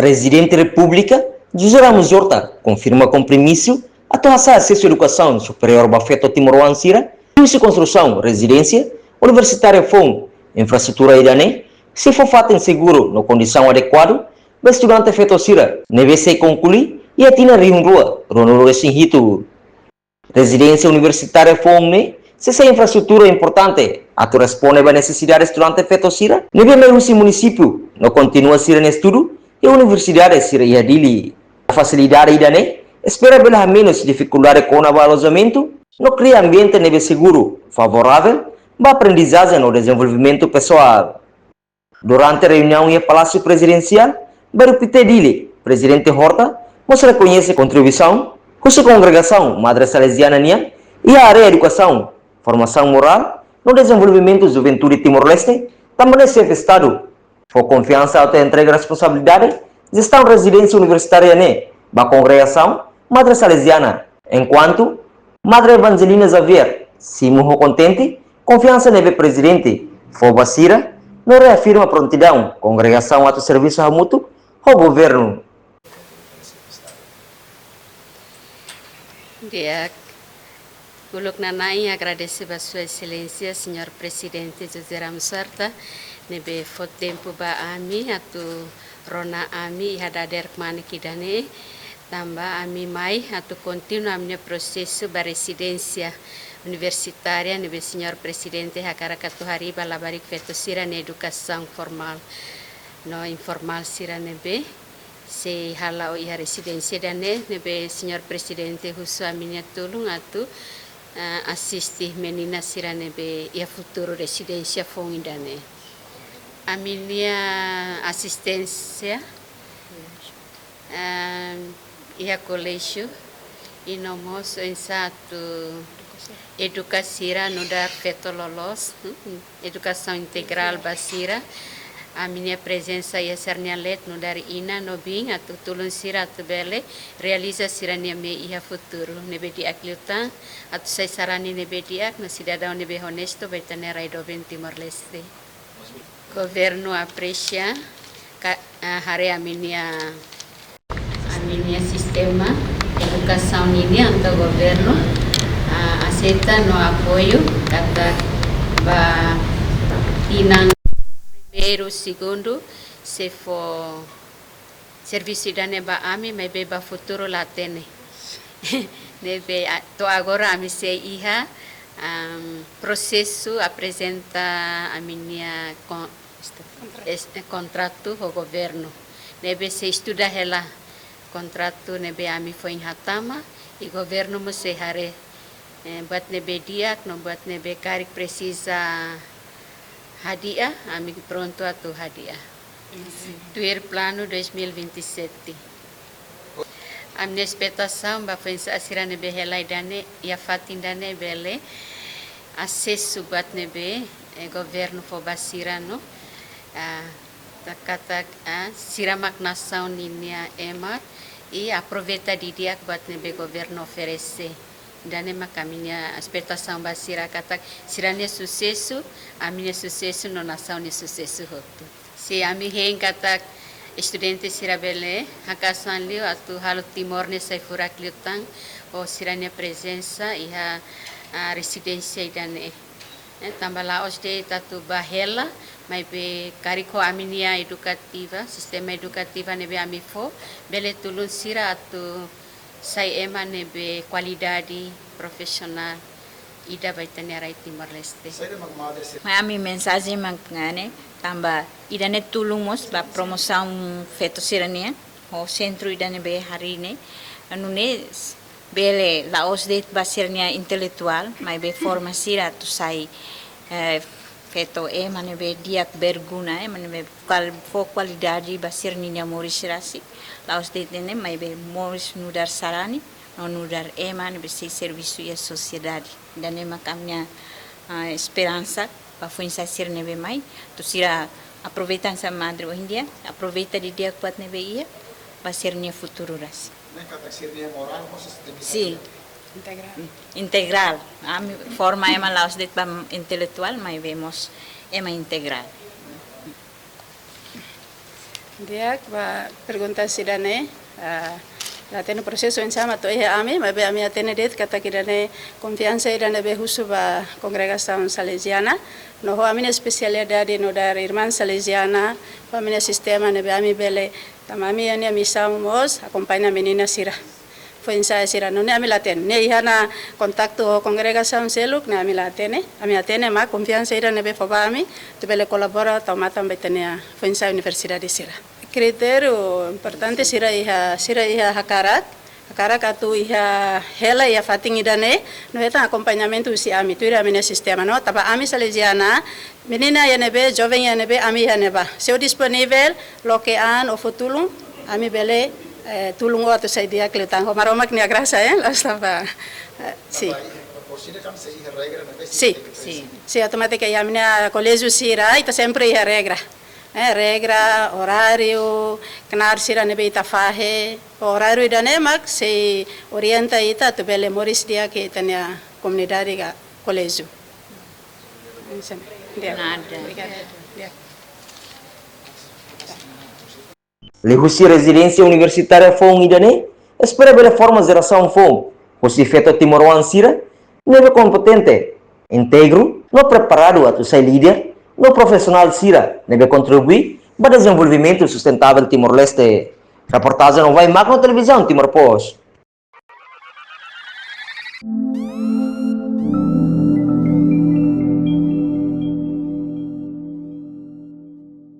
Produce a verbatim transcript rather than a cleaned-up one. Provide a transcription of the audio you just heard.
Prezidente Repúblika, José Ramos Horta, konfirma kompromisu atu hasa'e asesu edukasaun superiór ba feto timoroan sira, husi konstrusaun rezidénsia universitária foun. Infraestrutura ida-ne'e sei fó fatin seguru no kondisaun adekuadu ba estudante feto sira ne'ebé sei konkluí iha tinan rihun rua ruanulu-resin-hitu. Rezidénsia universitária foun ne'e sei sai infraestrutura importante atu responde ba nesesidade estudante feto sira ne'ebé mai husi munisípiu no kontinua sira-nia estudu iha universidade sira iha Dili. Fasilidade ida-ne'e espera bele hamenus difikuldade kona-ba alojamentu no kria ambiente ne'ebé seguru, favoravel ba aprendizajen no dezenvolvimentu pesoál. Durante reuniaun iha Palásiu Prezidensiál, Bairru Pité, Dili, Prezidente Horta mós rekoñese kontribuisaun husi kongregasaun Madre Saleziana nian iha área edukasaun, formasaun morál no dezenvolvimentu juventude Timor-Leste, tanba ne'e Xefe Estadu fó konfiansa atu entrega responsabilidade jestaun rezidénsia universitária ne'e ba kongregasaun Madre Saleziana, enkuantu Madre Evangelina Xavier simu ho kontente konfiansa ne'ebé Prezidente fó ba sira, no reafirma prontidaun kongregasaun atu servisu hamutuk ho governu. Di'ak, uluk nanain agradese ba Sua Exelénsia Señór Prezidente José Ramos Horta, ne'ebé fó tempu ba ami atu rona ami iha dadeer kmanek ida-ne'e, tanba ami mai atu kontinua ami-nia prosesu ba rezidénsia universitária ne'ebé Señór Prezidente hakarak atu harii ba labarik feto sira-nia edukasaun formál no informál sira ne'ebé sei hala'o iha rezidénsia ida-ne'e, ne'ebé Señór Prezidente husu ami-nia tulun atu, eh, asiste menina sira ne'ebé iha futuru rezidénsia foun ida-ne'e. Ami-nia asisténsia, eh, iha koléjiu, i no mós oinsá atu eduka sira nu'udar feto loloos, hmm, edukasaun integrál ba sira. Ami-nia prezensa iha sira-nia leet nu'udar inan no biin atu tulun sira atu bele realiza sira-nia mehi iha futuru ne'ebé di'ak liután, atu sai sarani ne'ebé di'ak no sidadaun ne'ebé onestu ba ita-nia rai doben Timor-Leste. Governu apresia ka, ah, haree ami-nia, ami-nia sistema edukasaun nian, entaun governu, ah, aseita no apoiu katak ba tinan primeiru, segundu, sei fó servisu ida-ne'e ba ami, maibé ba futuru la hatene. Ne'ebé, ah, to'o agora ami sei iha, am, prosesu aprezenta ami-nia kon-, es-, eh, kontratu ho governu. Ne'ebé sei estuda hela kontratu ne'ebé ami foin hatama, i governu mós sei haree, eh, buat ne'ebé di'ak no buat ne'ebé karik presiza hadi'a, ami prontu atu hadi'a. Tuir planu dois mil e vinte e sete. Ami-nia espetasaun ba foin-sa'e sira ne'ebé hela ida-ne'e, iha fatin ida-ne'e bele asesu buat ne'ebé, eh, governu fó ba sira no, ah, katak, ah, sira mak nasaun ninia ema, i aproveita didi'ak buat ne'ebé governu oferese. Ida-ne'e mak ami-nia espetasaun ba sira katak sira-nia susesu, ami-nia susesu no nasaun nia susesu hotu. Se ami hein katak estudante sira bele haka'as an liu atu halo Timor ne'e sai furak liután, ho sira-nia prezensa iha, ah, rezidénsia ida-ne'e. Eh, tanba la'ós de'it atu bá hela, maibé karik ho ami-nia edukativa, sistema edukativa ne'ebé ami fó, bele tulun sira atu sai ema ne'ebé kualidade profisionál ida ba ita-nia rai Timor-Leste. Mai ami mensajen mak ne'e, tanba ida-ne'e tulun mós ba promosaun feto sira-nian, ho sentru ida ne'ebé harii ne'e, nune'e bele la'ós de'it ba sira-nia intelektuál, maibé forma sira atu sai, eh, feto ema ne'ebé di'ak berguna, ema ne'ebé kual-, fó kualidade ba sira-nia moris rasik. La'ós de'it ne'e, maibé moris nu'udar sarani, no nu'udar ema ne'ebé sei servisu iha sosiedade. Ida-ne'e mak ami-nia, ah, esperansa ba foin-sa'e sira ne'ebé mai, atu sira aproveita hanesan madre ohin dia, aproveita didi'ak buat ne'ebé iha, ba sira-nia futuru rasik. Ne'e katak sira-nia morál mós tenke. Sin. Integrál. Integrál. Ami forma ema la'ós de'it ba intelektuál, maibé mós ema integrál. Di'ak, ba pergunta sira-ne'e, ah, la hatene prosesu oinsá mak to'o iha ami, maibé ami hatene de'it katak ida-ne'e konfiansa ida ne'ebé husu ba kongregasaun Saleziana, no ho ami-nia espesialidade nu'udar irmán Saleziana, ho ami-nia sistema ne'ebé ami bele, tanba ami-nia misaun mós akompaña menina sira. Foin-sa'e sira, nune'e ami la hatene. Ne'e iha ona kontaktu ho kongregasaun seluk, ne'e ami la hatene. Ami hatene mak konfiansa ida ne'ebé fó ba ami, atu bele kolabora tau matan ba ita-nia foin-sa'e universidade sira. Kritériu importante sira iha, sira iha hakarak, hakarak atu iha hela iha fatin ida-ne'e, no hetan akompañamentu husi ami, tuir ami-nia sistema, no, tanba ami Saleziana, menina iha ne'ebé, joven iha ne'ebé, ami iha ne'ebá. Se ó disponivel, loke an, ó fó tulun, ami bele, eh, tulun ó atu sai di'ak liután. Ho Maromak nia grasa, eh, la'ós tanba, eh, si. Tanba iha, por sida kan se iha regra ne'ebé si. Si. Tenke si. Si, automátika iha ami-nia koléjiu sira, ita sempre iha regra. Eh, regra, oráriu, knaar sira ne'ebé ita fahe, oráriu ida-ne'e mak sei orienta ita atu bele moris di'ak iha ita-nia komunidade ka koléjiu. Di'ak. Nada. Obrigada. Di'ak. Liuhusi rezidénsia universitária foun ida-ne'e, espera bele forma jerasaun foun, husi feto timoroan sira, ne'ebé kompetente, íntegru, no preparadu atu sai líder, no profisionál sira, ne'ebé kontribui ba dezenvolvimentu sustentável Timor-Leste. Reportajen Novai Magno, Televizaun Timor Post.